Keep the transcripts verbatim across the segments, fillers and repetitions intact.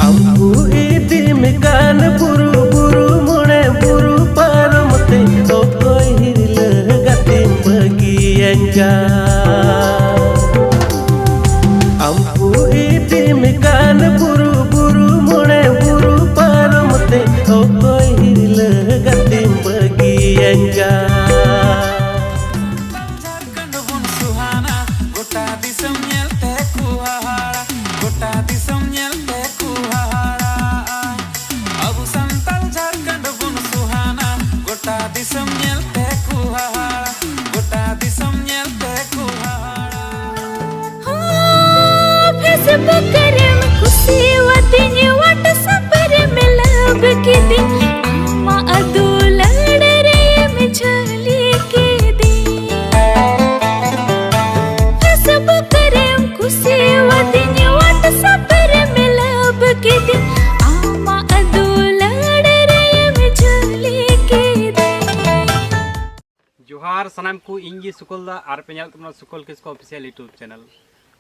ᱟᱢ ᱠᱚ ᱤᱫᱤ ᱢᱮᱠᱟᱱ ᱵᱩᱨᱩ, ᱵᱩᱨᱩ ᱢᱚᱬᱮ ᱵᱩᱨᱩ ᱯᱟᱨᱚᱢ ᱛᱮ, ᱚᱠᱚᱭ ᱦᱤᱨᱞᱟᱹ ᱜᱟᱛᱮᱢ ᱵᱟᱹᱜᱤᱭᱟᱹᱧ ᱠᱟᱱ? ᱟᱢ ᱠᱚ ᱤᱫᱤ ᱢᱮᱠᱟᱱ ᱵᱩᱨᱩ, ᱵᱩᱨᱩ ᱢᱚᱬᱮ ᱵᱩᱨᱩ ᱯᱟᱨᱚᱢ ᱛᱮ, ᱚᱠᱚᱭ ᱦᱤᱨᱞᱟᱹ ᱜᱟᱛᱮᱢ ᱵᱟᱹᱜᱤᱭᱟᱹᱧ ᱠᱟᱱ? ᱡᱷᱟᱲᱠᱷᱚᱸᱰ ᱵᱚᱱ ᱥᱩᱦᱟᱱᱟ, ᱜᱚᱴᱟ ᱫᱤᱥᱚᱢ ᱧᱮᱞ ᱛᱮ ᱠᱚ ᱦᱟᱦᱟᱲᱟ, ᱜᱚᱴᱟ ᱫᱤᱥᱚᱢ ᱧᱮᱞ ᱛᱮ ᱠᱚ ᱦᱟᱦᱟᱲᱟᱜᱼᱟ᱾ ᱟᱵᱚ ᱥᱟᱱᱛᱟᱲ ᱡᱷᱟᱲᱠᱷᱚᱸᱰ ᱵᱚᱱ ᱥᱩᱦᱟᱱᱟ, ᱜᱚᱴᱟ ᱫᱤᱥᱚᱢ ᱧᱮᱞ ᱛᱮ ᱠᱚ ᱦᱟᱦᱟᱲᱟ, ᱜᱚᱴᱟ ᱫᱤᱥᱚᱢ ᱧᱮᱞ ᱛᱮ ᱠᱚ ᱦᱟᱦᱟᱲᱟ᱾ ᱦᱚᱸ, Facebook ᱨᱮᱢ ᱠᱩᱥᱤᱣᱟᱫᱤᱧ, WhatsApp ᱨᱮᱢ love ᱠᱤᱫᱤᱧ, ᱟᱢᱟᱜ ᱫᱩᱞᱟᱹᱲ ᱨᱮᱢ ᱡᱷᱟᱹᱞᱤ ᱠᱤᱫᱤᱧ᱾ Facebook ᱨᱮᱢ ᱠᱩᱥᱤᱣᱟᱫᱤᱧ, WhatsApp ᱨᱮᱢ love ᱠᱤᱫᱤᱧ, ᱟᱢᱟᱜ ᱫᱩᱞᱟᱹᱲ ᱨᱮᱢ ᱡᱷᱟᱹᱞᱤ ᱠᱤᱫᱤᱧ᱾ ᱡᱚᱦᱟᱨ ᱥᱟᱱᱟᱢ ᱠᱚ, ᱤᱧ ᱜᱮ ᱥᱩᱠᱚᱞ ᱫᱟ, ᱟᱨ ᱯᱮ ᱧᱮᱞ ᱛᱟᱵᱚᱱᱟ ᱥᱩᱠᱚᱞ ᱠᱤᱥᱠᱩ Official YouTube channel᱾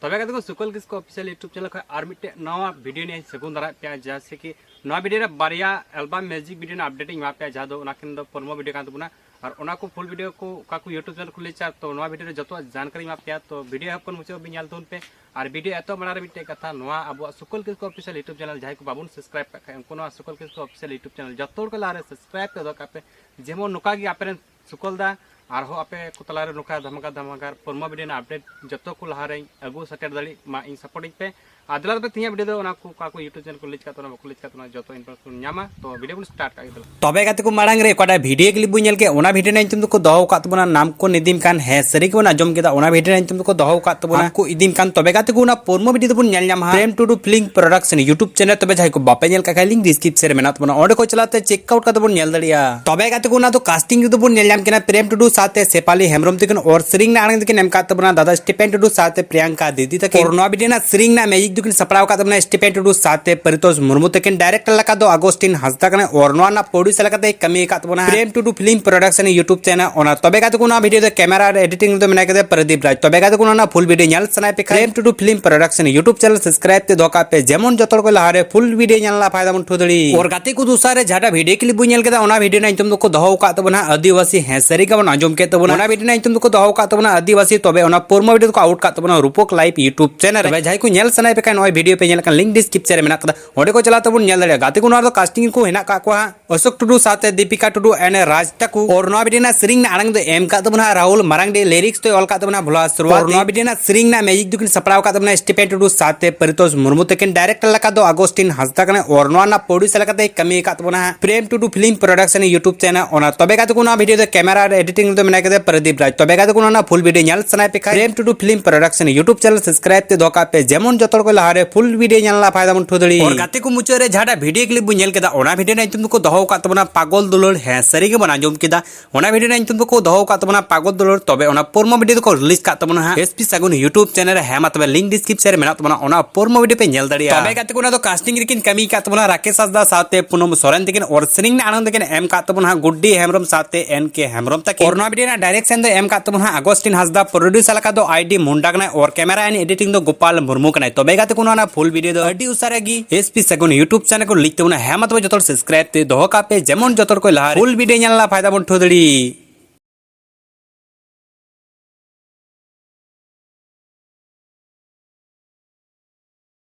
ᱛᱚᱵᱮ ᱜᱟᱛᱮ ᱠᱚ, ᱥᱩᱠᱚᱞ ᱠᱤᱥᱠᱩ Official YouTube channel ᱠᱷᱚᱱ ᱟᱨ ᱢᱤᱫᱴᱮᱡ ᱱᱟᱣᱟ video ᱱᱤᱭᱮ ᱥᱟᱹᱜᱩᱱ ᱫᱟᱨᱟᱭ ᱯᱮᱭᱟ, ᱡᱮᱭᱥᱮ ᱠᱤ ᱱᱚᱣᱟ video ᱨᱮ ᱵᱟᱨᱭᱟ album music video ᱨᱮᱱᱟᱜ update ᱤᱧ ᱮᱢᱟ ᱯᱮᱭᱟ, ᱡᱟᱦᱟᱸ ᱫᱚ ᱚᱱᱟ ᱠᱤᱱ ᱫᱚ promo video ᱠᱟᱱ ᱛᱟᱵᱚᱱᱟ᱾ ᱟᱨ ᱚᱱᱟ ᱠᱚ full video ᱠᱚ ᱚᱠᱟ ᱠᱚ YouTube channel ᱠᱚ ᱞᱤᱧ ᱪᱟᱞᱟᱜᱼᱟ, ᱛᱚ ᱱᱚᱣᱟ video ᱨᱮ ᱡᱚᱛᱚᱣᱟᱜ ᱡᱟᱱᱠᱟᱨᱤ ᱮᱢᱟ ᱯᱮᱭᱟ᱾ ᱛᱚ video ᱮᱦᱚᱵ ᱠᱷᱚᱱ ᱢᱩᱪᱟᱹᱫ ᱦᱟᱹᱵᱤᱡ ᱧᱮᱞ ᱛᱟᱵᱚᱱ ᱯᱮ᱾ ᱟᱨ video ᱮᱛᱚᱦᱚᱵ ᱢᱟᱲᱟᱝ ᱨᱮ ᱢᱤᱫᱴᱮᱡ ᱠᱟᱛᱷᱟ, ᱱᱚᱣᱟ ᱟᱵᱚᱣᱟᱜ ᱥᱩᱠᱚᱞ ᱠᱤᱥᱠᱩ Official YouTube channel ᱡᱟᱦᱟᱸᱭ ᱠᱚ ᱵᱟᱵᱚᱱ subscribe ᱠᱟᱜ ᱠᱷᱟᱡ, ᱩᱱᱠᱩ ᱱᱚᱣᱟ ᱥᱩᱠᱚᱞ ᱠᱤᱥᱠᱩ Official YouTube channel ᱡᱚᱛᱚ ᱦᱚᱲ ᱠᱚ ᱞᱟᱦᱟᱨᱮ subscribe ᱯᱮ ᱫᱚᱦᱚ ᱠᱟᱜ ᱯᱮ, ᱡᱮᱢᱚᱱ ᱱᱚᱝᱠᱟ ᱜᱮ ᱟᱯᱮ ᱨᱮᱱ ᱥᱩᱠᱚᱞ ᱫᱟ ᱟᱨᱦᱚᱸ ᱟᱯᱮ ᱠᱚ ᱛᱟᱞᱟᱨᱮ ᱱᱚᱝᱠᱟ ᱫᱷᱟᱢᱟᱠᱟ ᱫᱷᱟᱢᱟᱠᱟ promo video ᱨᱮᱱᱟᱜ update ᱡᱚᱛᱚ ᱠᱚ ᱞᱟᱦᱟᱨᱮᱧ ᱟᱹᱜᱩ ᱥᱮᱴᱮᱨ ᱫᱟᱲᱮᱜ ᱢᱟ, ᱤᱧ support ᱤᱧ ᱯᱮ᱾ ᱟᱨ ᱫᱮᱞᱟ ᱛᱚᱵᱮ ᱛᱮᱦᱮᱧᱟᱜ video ᱫᱚ ᱚᱱᱟ ᱠᱚ ᱚᱠᱟ ᱠᱚ YouTube channel ᱠᱚ ᱞᱤᱧ ᱪᱟᱞᱟᱜ ᱛᱟᱵᱚᱱᱟ, ᱵᱟᱠᱚ ᱞᱤᱧ ᱪᱟᱞᱟᱜ ᱛᱟᱵᱚᱱᱟ, ᱡᱚᱛᱚ information ᱧᱟᱢᱟ᱾ ᱛᱚ video ᱵᱚᱱ start ᱠᱟᱜ ᱜᱮ ᱫᱮᱞᱟ᱾ ᱛᱚᱵᱮ ᱜᱟᱛᱮ ᱠᱚ, ᱢᱟᱲᱟᱝ ᱨᱮ ᱚᱠᱟᱴᱟᱜ video clip ᱵᱚᱱ ᱧᱮᱞ ᱠᱮᱫ, ᱚᱱᱟ video ᱨᱮᱱᱟᱜ ᱧᱩᱛᱩᱢ ᱫᱚᱠᱚ ᱫᱚᱦᱚ ᱟᱠᱟᱫ ᱛᱟᱵᱚᱱᱟ ᱱᱟᱢ ᱠᱚ ᱱᱤᱫᱤᱢ ᱠᱟᱱ᱾ ᱦᱮᱸ, ᱥᱟᱹᱨᱤ ᱜᱮᱵᱚᱱ ᱟᱸᱡᱚᱢ ᱠᱮᱫᱟ, ᱚᱱᱟ video ᱨᱮᱱᱟᱜ ᱧᱩᱛᱩᱢ ᱫᱚᱠᱚ ᱫᱚᱦᱚ ᱟᱠᱟᱫ ᱛᱟᱵᱚᱱᱟ ᱱᱟᱢ ᱠᱚ ᱤᱫᱤᱢ ᱠᱟᱱ᱾ ᱛᱚᱵᱮ ᱜᱟᱛᱮ ᱠᱚ, ᱚᱱᱟ promo video ᱫᱚᱵᱚᱱ ᱧᱮᱞ ᱧᱟᱢᱟ ᱦᱟᱸᱜ ᱯᱨᱮᱢ ᱴᱩᱰᱩ Film Production YouTube channel᱾ ᱛᱚᱵᱮ ᱡᱟᱦᱟᱸᱭ ᱠᱚ ᱵᱟᱯᱮ ᱧᱮᱞ ᱠᱟᱜ ᱠᱷᱟᱡ, link description ᱨᱮ ᱢᱮᱱᱟᱜ ᱛᱟᱵᱚᱱᱟ, ᱚᱸᱰᱮ ᱠᱷᱚᱱ ᱪᱟᱞᱟᱣ ᱛᱮ check out ᱠᱟᱛᱮ ᱵᱚᱱ ᱧᱮᱞ ᱫᱟᱲᱮᱭᱟᱜᱼᱟ᱾ ᱛᱚᱵᱮ ᱜᱟᱛᱮ ᱠᱚ, ᱚᱱᱟ ᱫᱚ casting ᱨᱮᱫᱚ ᱵᱚᱱ ᱧᱮᱞ ᱮᱢ ᱠᱟᱱᱟ ᱯᱨᱮᱢ ᱴᱩᱰᱩ ᱥᱟᱶᱛᱮ ᱥᱮᱯᱷᱟᱞᱤ ᱦᱮᱢᱵᱨᱚᱢ ᱛᱟᱹᱠᱤᱱ, ᱟᱨ ᱥᱮᱨᱮᱧ ᱨᱮᱱᱟᱜ ᱟᱲᱟᱝ ᱫᱚᱠᱤᱱ ᱮᱢ ᱠᱟᱫ ᱛᱟᱵᱚᱱᱟ ᱫᱟᱫᱟ ᱥᱴᱤᱯᱮᱱ ᱴᱩᱰᱩ ᱥᱟᱶᱛᱮ ᱯᱨᱤᱭᱟᱝᱠᱟ ᱫᱤᱫᱤ ᱛᱟᱹᱠᱤᱱ᱾ ᱟᱨ ᱱᱚᱣᱟ ᱵᱷᱤᱰᱤᱭᱳ ᱨᱮᱱᱟᱜ ᱥᱮᱨᱮᱧ ᱨᱮᱱᱟᱜ ᱢᱤᱭᱩᱡᱤᱠ ᱫᱚᱠᱤᱱ ᱥᱟᱯᱲᱟᱣ ᱟᱠᱟᱫ ᱛᱟᱵᱚᱱᱟ ᱥᱴᱤᱯᱮᱱ ᱴᱩᱰᱩ ᱥᱟᱶᱛᱮ ᱯᱟᱨᱤᱛᱳᱥ ᱢᱩᱨᱢᱩ ᱛᱟᱹᱠᱤᱱ᱾ ᱰᱟᱭᱨᱮᱠᱴᱚᱨ ᱞᱮᱠᱟ ᱫᱚ ᱟᱜᱚᱥᱴᱤᱱ ᱦᱟᱸᱥᱫᱟ ᱠᱟᱱᱟᱭ, ᱟᱨ ᱱᱚᱣᱟ ᱨᱮᱱᱟᱜ ᱯᱨᱚᱰᱭᱩᱥᱟᱨ ᱞᱮᱠᱟᱛᱮ ᱠᱟᱹᱢᱤ ᱟᱠᱟᱫ ᱛᱟᱵᱚᱱᱟ ᱯᱨᱮᱢ Tudu film production YouTube channel. ᱚᱱᱟ ᱛᱚᱵᱮ ᱜᱟᱛᱮ ᱠᱚ, ᱱᱚᱣᱟ ᱵᱷᱤᱰᱤᱭᱳ ᱫᱚ ᱠᱮᱢᱮᱨᱟ ᱟᱨ ᱮᱰᱤᱴᱤᱝ ᱨᱮᱫᱚ ᱢᱮᱱᱟᱭ ᱠᱟᱫᱮᱭᱟ ᱯᱨᱚᱫᱤᱯ ᱨᱟᱡᱽ᱾ ᱛᱚᱵᱮ ᱜᱟᱛᱮ ᱠᱚ, ᱱᱚᱣᱟ ᱯᱷᱩᱞ ᱵᱷᱤᱰᱤᱭᱳ ᱧᱮᱞ ᱥᱟᱱᱟᱭᱮᱫ ᱯᱮ ᱠᱷᱟᱱ Prem Tudu film production YouTube channel subscribe ᱛᱮ ᱫᱚᱦᱚ ᱠᱟᱜ ᱯᱮ, ᱡᱮᱢᱚᱱ ᱡᱚᱛᱚ ᱦᱚᱲ ᱠᱚ ᱞᱟᱦᱟᱨᱮ ᱯᱷᱩᱞ ᱵᱷᱤᱰᱤᱭᱳ ᱧᱮᱞ ᱨᱮᱱᱟᱜ ᱯᱷᱟᱭᱫᱟ ᱵᱚᱱ ᱩᱴᱷᱟᱹᱣ ᱫᱟᱲᱮᱭᱟᱜ᱾ ᱟᱨ ᱜᱟᱛᱮ ᱠᱚ, ᱫᱚᱥᱟᱨ ᱨᱮ ᱡᱟᱦᱟᱸᱴᱟᱜ ᱵᱷᱤᱰᱤᱭᱳ ᱠᱞᱤᱯ ᱵᱚᱱ ᱧᱮᱞ ᱠᱮᱫᱟ, ᱚᱱᱟ ᱵᱷᱤᱰᱤᱭᱳ ᱨᱮᱱᱟᱜ ᱧᱩᱛᱩᱢ ᱫᱚᱠᱚ ᱫᱚᱦᱚ ᱟᱠᱟᱫ ᱛᱟᱵᱚᱱᱟ ᱟᱹᱫᱤᱵᱟᱹᱥᱤ᱾ ᱦᱮᱸ, ᱥᱟᱹᱨᱤ ᱜᱮᱵᱚᱱ ᱟᱸᱡᱚᱢ ᱠᱮᱫ ᱛᱟᱵᱚᱱᱟ᱾ ᱚᱱᱟ ᱵᱷᱤᱰᱤᱭᱳ ᱨᱮᱱᱟᱜ ᱧᱩᱛᱩᱢ ᱫᱚᱠᱚ ᱫᱚᱦᱚ ᱟᱠᱟᱫ ᱛᱟᱵᱚᱱᱟ ᱟᱹᱫᱤᱵᱟᱹᱥᱤ, ᱛᱚᱵᱮ ᱚᱱᱟ ᱯᱨᱳᱢᱳ ᱵᱷᱤᱰᱤᱭᱳ ᱫᱚᱠᱚ ᱟᱣᱩᱴ ᱠᱟᱜ ᱛᱟᱵᱚᱱᱟ ᱨᱩᱯᱚᱠ ᱞᱟᱭᱤᱵᱷ ᱭᱩᱴᱩᱵ ᱪᱮᱱᱮᱞ ᱨᱮ᱾ ᱛᱚᱵᱮ ᱡᱟᱦᱟᱸᱭ ᱠᱚ ᱧᱮᱞ ᱥᱟᱱᱟᱭᱮᱫ ᱯᱮ ᱠᱷᱟᱱ, ᱱᱚᱜᱼᱚᱭ ᱵᱷᱤᱰᱤᱭᱳ ᱯᱮ ᱧᱮᱞ ᱠᱟᱱ ᱞᱤᱝᱠ ᱰᱤᱥᱠᱨᱤᱯᱥᱚᱱ ᱨᱮ ᱢᱮᱱᱟᱜ ᱠᱟᱫᱟ, ᱚᱸᱰᱮ ᱠᱚ ᱪᱟᱞᱟᱣ ᱛᱟᱵᱚᱱ ᱧᱮᱞ ᱫᱟᱲᱮᱭᱟᱜᱼᱟ᱾ ᱜᱟᱛᱮ ᱠᱚ, ᱱᱚᱣᱟ ᱨᱮᱫᱚ ᱠᱟᱥᱴᱤᱝ ᱠᱚ ᱦᱮᱱᱟᱜ ᱠᱟᱜ ᱠᱚᱣᱟ ᱦᱟᱸᱜ ᱚᱥᱳᱠ ᱴᱩᱰᱩ ᱥᱟᱶᱛᱮ ᱫᱤᱯᱤᱠᱟ ᱴᱩᱰᱩ and ᱨᱟᱡᱽ ᱴᱟᱠᱩ᱾ ᱟᱨ ᱱᱚᱣᱟ ᱵᱷᱤᱰᱤᱭᱳ ᱨᱮᱱᱟᱜ ᱥᱮᱨᱮᱧ ᱨᱮᱱᱟᱜ ᱟᱲᱟᱝ ᱫᱚ ᱮᱢ ᱠᱟᱜ ᱛᱟᱵᱚᱱᱟ ᱦᱟᱸᱜ ᱨᱟᱦᱩᱞ ᱢᱟᱨᱟᱝᱰᱤ, ᱞᱤᱨᱤᱠᱥ ᱫᱚᱭ ᱚᱞ ᱠᱟᱜ ᱛᱟᱵᱚᱱᱟ ᱵᱷᱳᱞᱟ ᱥᱚᱨᱣᱟ᱾ ᱟᱨ ᱱᱚᱣᱟ ᱵᱷᱤᱰᱤᱭᱳ ᱨᱮᱱᱟᱜ ᱥᱮᱨᱮᱧ ᱨᱮᱱᱟᱜ ᱢᱤᱭᱩᱡᱤᱠ ᱫᱚᱠᱤᱱ ᱥᱟᱯᱲᱟᱣ ᱟᱠᱟᱫ ᱛᱟᱵᱚᱱᱟ ᱥᱴᱤᱯᱮᱱ ᱴᱩᱰᱩ ᱥᱟᱶᱛᱮ ᱯᱟᱨᱤᱛᱳᱥ ᱢᱩᱨᱢᱩ ᱛᱟᱹᱠᱤᱱ᱾ ᱰᱟᱭᱨᱮᱠᱴᱚᱨ ᱞᱮᱠᱟ ᱫᱚ ᱟᱜᱚᱥᱴᱤᱱ ᱦᱟᱸᱥᱫᱟ ᱠᱟᱱᱟᱭ, ᱟᱨ ᱱᱚᱣᱟ ᱨᱮᱱᱟᱜ ᱯᱨᱚᱰᱭᱩᱥᱟᱨ ᱞᱮᱠᱟᱛᱮ ᱠᱟᱹᱢᱤ ᱟᱠᱟᱫ ᱛᱟᱵᱚᱱᱟ ᱦᱟᱸᱜ ᱯᱨᱮᱢ Tudu film production YouTube channel. ᱚᱱᱟ ᱛᱚᱵᱮ ᱜᱟᱛᱮ ᱠᱚ, ᱱᱚᱣᱟ ᱵᱷᱤᱰᱤᱭᱳ ᱫᱚ ᱠᱮᱢᱮᱨᱟ ᱟᱨ ᱮᱰᱤᱴᱤᱝ ᱨᱮᱫᱚ ᱢᱮᱱᱟᱭ ᱠᱟᱫᱮᱭᱟ ᱯᱨᱚᱫᱤᱯ ᱨᱟᱡᱽ᱾ ᱛᱚᱵᱮ ᱜᱟᱛᱮ ᱠᱚ, ᱱᱚᱣᱟ ᱨᱮᱱᱟᱜ ᱯᱷᱩᱞ ᱵᱷᱤᱰᱤᱭᱳ ᱧᱮᱞ ᱥᱟᱱᱟᱭᱮᱫ ᱯᱮ ᱠᱷᱟᱱ Prem Tudu film production YouTube channel subscribe ᱛᱮ ᱫᱚᱦᱚ ᱠᱟᱜ ᱯᱮ, ᱡᱮᱢᱚᱱ ᱡᱚᱛᱚ ᱦᱚᱲ ᱠᱚ ᱞᱟᱦᱟᱨᱮ ᱯᱷᱩᱞ ᱵᱷᱤᱰᱤᱭᱳ ᱧᱮᱞ ᱨᱮᱱᱟᱜ ᱯᱷᱟᱭᱫᱟ ᱵᱚᱱ ᱩᱴᱷᱟᱹᱣ ᱫᱟᱲᱮᱭᱟᱜ᱾ ᱟᱨ ᱜᱟᱛᱮ ᱠᱚ, ᱢᱩᱪᱟᱹᱫ ᱨᱮ ᱡᱟᱦᱟᱸᱴᱟᱜ ᱵᱷᱤᱰᱤᱭᱳ ᱠᱞᱤᱯ ᱵᱚᱱ ᱧᱮᱞ ᱠᱮᱫᱟ, ᱚᱱᱟ ᱵᱷᱤᱰᱤᱭᱳ ᱨᱮᱱᱟᱜ ᱧᱩᱛᱩᱢ ᱫᱚᱠᱚ ᱫᱚᱦᱚ ᱟᱠᱟᱫ ᱛᱟᱵᱚᱱᱟ ᱯᱟᱜᱚᱞ ᱫᱩᱞᱟᱹᱲ᱾ ᱦᱮᱸ, ᱥᱟᱹᱨᱤ ᱜᱮᱵᱚᱱ ᱟᱸᱡᱚᱢ ᱠᱮᱫᱟ᱾ ᱚᱱᱟ ᱵᱷᱤᱰᱤᱭᱳ ᱨᱮᱱᱟᱜ ᱧᱩᱛᱩᱢ ᱫᱚᱠᱚ ᱫᱚᱦᱚ ᱟᱠᱟᱫ ᱛᱟᱵᱚᱱᱟ ᱯᱟᱜᱚᱞ ᱫᱩᱞᱟᱹᱲ, ᱛᱚᱵᱮ ᱚᱱᱟ ᱯᱨᱳᱢᱳ ᱵᱷᱤᱰᱤᱭᱳ ᱫᱚᱠᱚ ᱨᱤᱞᱤᱡᱽ ᱠᱟᱜ ᱛᱟᱵᱚᱱᱟ ᱦᱟᱸᱜ ᱮᱥ ᱯᱤ ᱥᱟᱹᱜᱩᱱ ᱭᱩᱴᱩᱵ ᱪᱮᱱᱮᱞ ᱨᱮ᱾ ᱦᱮᱸ, ᱢᱟ ᱛᱚᱵᱮ ᱞᱤᱝᱠ ᱰᱤᱥᱠᱨᱤᱯᱥᱚᱱ ᱨᱮ ᱢᱮᱱᱟᱜ ᱛᱟᱵᱚᱱᱟ, ᱚᱱᱟ ᱯᱨᱳᱢᱳ ᱵᱷᱤᱰᱤᱭᱳ ᱯᱮ ᱧᱮᱞ ᱫᱟᱲᱮᱭᱟᱜᱼᱟ᱾ ᱛᱚᱵᱮ ᱜᱟᱛᱮ ᱠᱚ, ᱚᱱᱟ ᱫᱚ ᱠᱟᱥᱴᱤᱝ ᱨᱮᱠᱤᱱ ᱠᱟᱹᱢᱤ ᱟᱠᱟᱫ ᱛᱟᱵᱚᱱᱟ ᱨᱟᱠᱮᱥ ᱦᱟᱸᱥᱫᱟ ᱥᱟᱶᱛᱮ ᱯᱩᱱᱚᱢ ᱥᱚᱨᱮᱱ ᱛᱟᱹᱠᱤᱱ, ᱟᱨ ᱥᱮᱨᱮᱧ ᱨᱮᱱᱟᱜ ᱟᱲᱟᱝ ᱫᱚᱠᱤᱱ ᱮᱢ ᱟᱠᱟᱫ ᱛᱟᱵᱚᱱᱟ ᱦᱟᱸᱜ ᱜᱩᱰᱰᱤ ᱦᱮᱢᱵᱨᱚᱢ ᱥᱟᱶᱛᱮ ᱮᱱ ᱠᱮ ᱦᱮᱢᱵᱨᱚᱢ ᱛᱟᱹᱠᱤᱱ᱾ ᱟᱨ ᱱᱚᱣᱟ ᱵᱷᱤᱰᱤᱭᱳ ᱨᱮᱱᱟᱜ ᱰᱟᱭᱨᱮᱠᱥᱚᱱ ᱫᱚ ᱮᱢ ᱟᱠᱟᱫ ᱛᱟᱵᱚᱱᱟ ᱦᱟᱸᱜ ᱟᱜᱚᱥᱴᱤᱱ ᱦᱟᱸᱥᱫᱟ, ᱯᱨᱚᱰᱭᱩᱥᱟᱨ ᱞᱮᱠᱟ ᱫᱚ ᱟᱭ ᱰᱤ ᱢᱩᱱᱰᱟ ᱠᱟᱱᱟᱭ, ᱟᱨ ᱠᱮᱢᱮᱨᱟ ᱮᱱᱰ ᱮᱰᱤᱴᱤᱝ ᱫᱚ ᱜᱳᱯᱟᱞ ᱢᱩᱨᱢᱩ ᱠᱟᱱᱟᱭ᱾ ᱛᱚᱵᱮ ᱜᱟᱛᱮ ᱠᱚ, ᱱᱚᱣᱟ ᱨᱮᱱᱟᱜ ᱯᱷᱩᱞ ᱵᱷᱤᱰᱤᱭᱳ ᱫᱚ ᱟᱹᱰᱤ ᱩᱥᱟᱹᱨᱟ ᱜᱮ ᱮᱥ ᱯᱤ ᱥᱟᱹᱜᱩᱱ ᱭᱩᱴᱩᱵ ᱪᱮᱱᱮᱞ ᱠᱚ ᱞᱤᱠ ᱛᱟᱵᱚᱱᱟ᱾ ᱦᱮᱸ, ᱢᱟ ᱛᱚᱵᱮ ᱡᱚᱛᱚ ᱦᱚᱲ ᱥᱟᱵᱥᱠᱨᱟᱭᱤᱵ ᱛᱮ ᱫᱚᱦᱚ ᱠᱟᱜ ᱯᱮ, ᱡᱮᱢᱚᱱ ᱡᱚᱛᱚ ᱦᱚᱲ ᱠᱚ ᱞᱟᱦᱟ ᱯᱷᱩᱞ ᱵᱷᱤᱰᱤᱭᱳ ᱧᱮᱞ ᱨᱮᱱᱟᱜ ᱯᱷᱟᱭᱫᱟ ᱵᱚᱱ ᱩᱴᱷᱟᱹᱣ ᱫᱟᱲᱮᱭᱟᱜ᱾